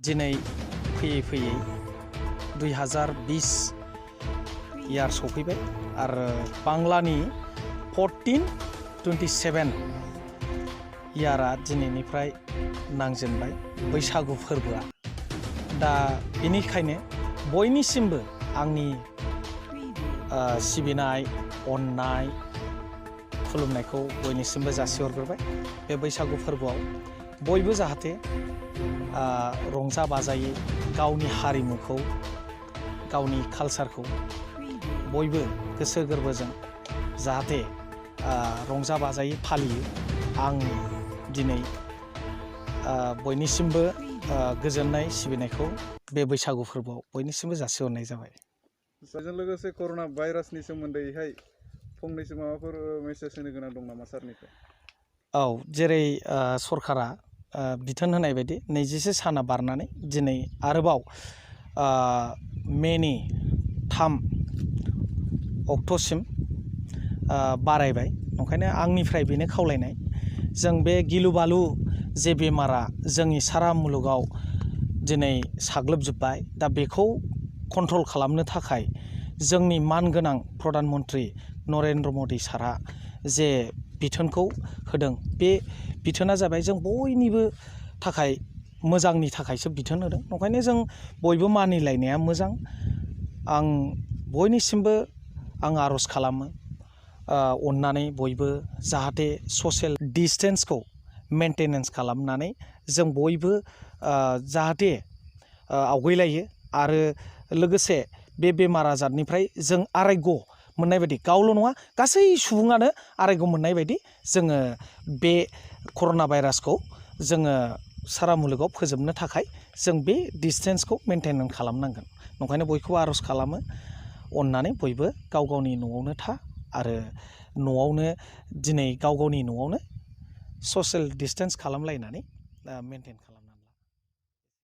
दिनै फैयै फैयै 2020 यार सफैबाय आरो बांलानि 1427 यारा दिनैनिफ्राय नांजेनबाय बैसागु फोरबोआ। दा बेनिखायनो बयनिसिमबो आंनि सिबिनाय अननाय खुलुमनायखौ बयनिसिमबो जासिहरग्रोबाय। बे बैसागु फोरबोआव बयबो जाहाथे रंजा बाजायै गावनि हारिमुखौ गावनि कालचारखौ बयबो गोसो गोरबोजों जाहाथे रंजा बाजायै फालियो। आं दिनै बयनिसिमबो गोजोननाय सिबिनायखौ बे बैसागु फोरबोआव बयनिसिमबो जासिहरनाय जाबाय। बेजों लोगोसे कर'ना भाइरासनि सोमोन्दैहाय फंनैसो माबाफोर मेसेज होनो गोनां दं नामा सारनिफ्राय? औ, जेरै सरकारा बिथोन होनाय बायदि 26 साना बारनानै दिनै आरोबाव मेनि 3 अक्ट'सिम बारायबाय। ओंखायनो आंनिफ्राय बेनो खावलायनाय, जों बे गिलु बालु जे बेमारा जोंनि सारा मुलुगाव दिनै साग्लोबजोब्बाय, दा बेखौ कन्ट्रल खालामनो थाखाय जोंनि मानगोनां प्रधान मन्त्रि नरेन्द्र मदि सारआ जे बिथोनखौ होदों, बे बिथोना जाबाय जों बयनिबो थाखाय मोजांनि थाखायसो बिथोन होदों। ओंखायनो जों बयबो मानिलायनाया मोजां। आं बयनिसिमबो आर'ज खालामो, अननानै बयबो जाहाथे ससियेल डिस्टेन्सखौ मेनटेनेन्स खालामनानै जों बयबो जाहाथे आवगायलायो आरो लोगोसे बे बेमार आजारनिफ्राय जों आरायग' मोननाय बायदि, गावल' नङा गासै सुबुङानो आरायग' मोननाय बायदि जोङो बे कर'ना भाइरासखौ जोङो सारा मुलुगाव फोजोबनो थाखाय जों बे डिस्टेन्सखौ मेनटेन खालामनांगोन। ओंखायनो बयखौबो आर'ज खालामो, अननानै बयबो गाव गावनि न'आवनो था आरो न'आवनो दिनै गाव गावनि न'आवनो ससियेल डिस्टेन्स खालामलायनानै मेनटेन खालाम।